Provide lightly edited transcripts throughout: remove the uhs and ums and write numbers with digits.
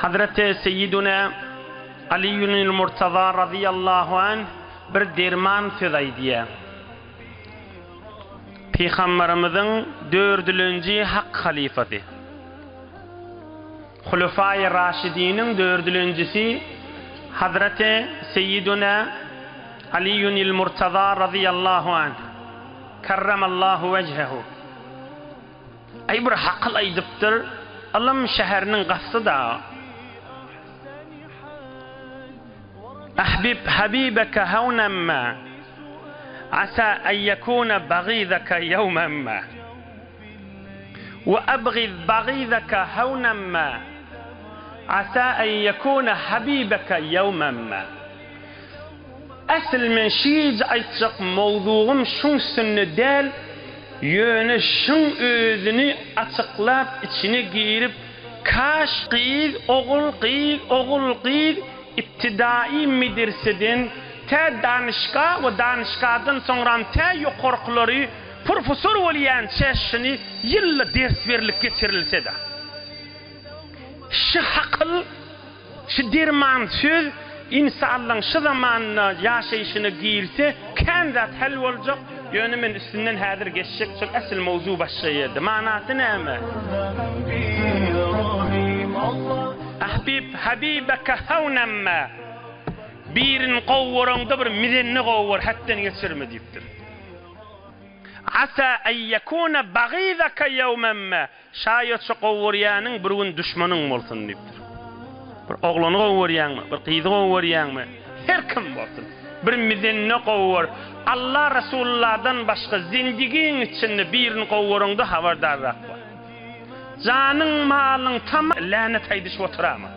Hazreti Seýiduna Aliýunil Murtaza razyýallahu anh bir derman söz aýdýar. Pygamberimiziň dördülenji hak halyfasy. Hulefaýy Raşidiniň dördülenjisi Hazreti Seýiduna Aliýunil Murtaza razyýallahu anh, Kerremallahu wejhehu. Aý bir hakyl aýdypdyr, ylym şäheriniň gapysy-da. Ahbib habibeke hawnan ma, asa an ýekuna bagizeke ýewmen ma. We abgiz bagizeke hawnan ma, asa an ýekuna habibeke ýewmen ma. Asyl men şije aýtjak mowzugym şuň üstünde däl, ýöne şuň özüni açyklap içine girip kaş gyz ogul gyz ogul gyz ibtidai medreseden tä danyşga we danyşgadan soňram tä ýokarkylary professor bolýança şuny ýylda ders berlip geçirilsede şy hakyl Şu derman söz ynsanlaň şu zamanda ýaşaýşyna girse kän zat hal boljak, ýöne men üstünden häzir geçjek şol äsl mowzu başga ýerde. Manasy näme? Ahbib habibeke hawnan ma, birini gowy göreňde bir mizenini gowy gör, hetden geçirme diýipdir. Asa en ýekune bagizake ýewmen ma, Şaýatça gowy görýäniň bir gün duşmanyň bolsun diýipdir. Bir oglany gowy görýäňmi, bir gyzy gowy görýäňmi, her kim bolsun, bir mizenini gowy gör. Allah Resulullahdan başga zendigiň içinde birini gowy göreňde habardarrak bol. Janyň, malyň tama länet aýdyşyp oturama.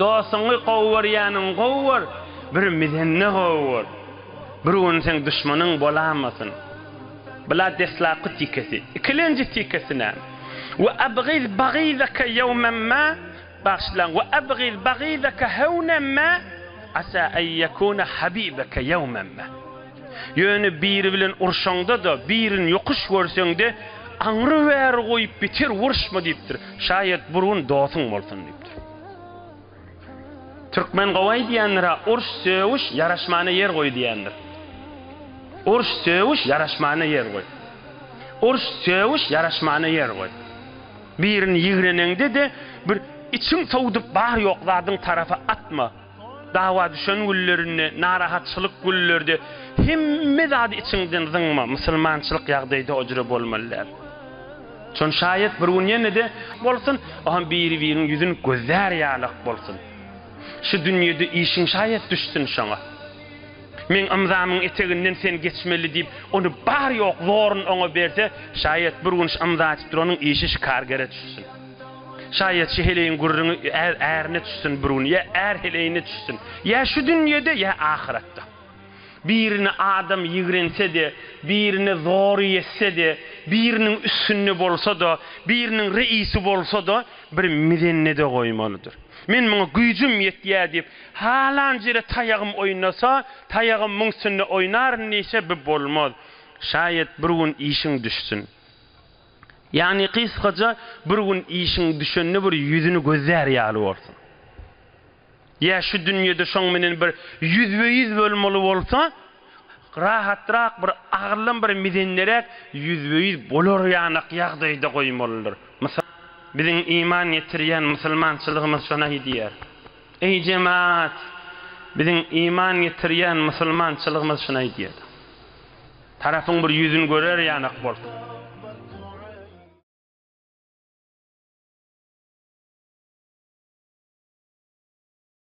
Dostuňy gowy görýäniň gowy gör, bir mizenini gowy gör. Bir gün seň duşmanyň bolamasyn. Bula deslapky tikesi. Ikilenji tikesi näme? We abgyz bagyzaka ýewmen ma, bagyşlaň, we abgyz bagyzaka hewnen ma, asa en ýekune habibeke ýewmen ma. Ýöne biri bilen urşaňda-da, birini ýokuş görseňde, aňry-bäri goýup beter uruşma diýipdir. Şaýat bir gün dosuň bolsun diýipdir. Türkmen gowy aýdýandyr-a, uruş, sögüş, ýaraşmana ýer goý diýendir. Uruş, sögüş, ýaraşmana ýer goý. Uruş, sögüş, ýaraşmana ýer goý. Birini ýigreneňde-de bir içiň sowudyp bar-ýok zadyň tarapa atma. Dawa düşen günlerinde, narahatçylyk günlerde hemme zady içiňden zyňma. Musulmançylyk ýagdaýda o jüre bolmaly däl. Şon şaýat bir gün ýene-de bolsun, o hem biri-biriniň ýüzüni gözlär ýalak bolsun. Şu dünýede işiň şaýat düşsün şoňa. Meň ymzamyň eteginden sen geçmeli diýip, ony bar-ýok zoruny oňa berse, şaýat bir gün şu ymza atyp duranyň işi şu kargere düşsün. Şaýat şu heleýiň gürrüňi ärine düşsün bir gün, ýa är heleýine düşsün. Ýa şu dünýede, ýa ahyratda. Birini adam ýigrense-de, birine zory ýetse-de, biriniň üstünde bolsa-da, biriniň reisi bolsa-da, bir mizende-de goýmalydyr. Men muňa güýjüm ýetýär diýip, halan ýere taýagym oýnasa, taýagym muň üstünde oýnaryn diýse, bu bolmaz. Şaýat bir gün işiň düşsün. Ýagny gysgaça, bir gün işiň düşende bir ýüzüni gözlär ýaly bolsun. Ýa şu dünýede şoň menen bir ýüzbe-ýüz bolmaly bolsa, rahatrak bir agyldan bir mizenderäk ýüzbe-ýüz bolar ýanak ýagdaýda goýmalydyr. Mysal, biziň iman getirýän musulmançylygymyz şony aýdýar. Eý jemaat, biziň iman getirýän musulmançylygymyz şony aýdýar. Tarapyň bir ýüzüni görer ýanak bolsun.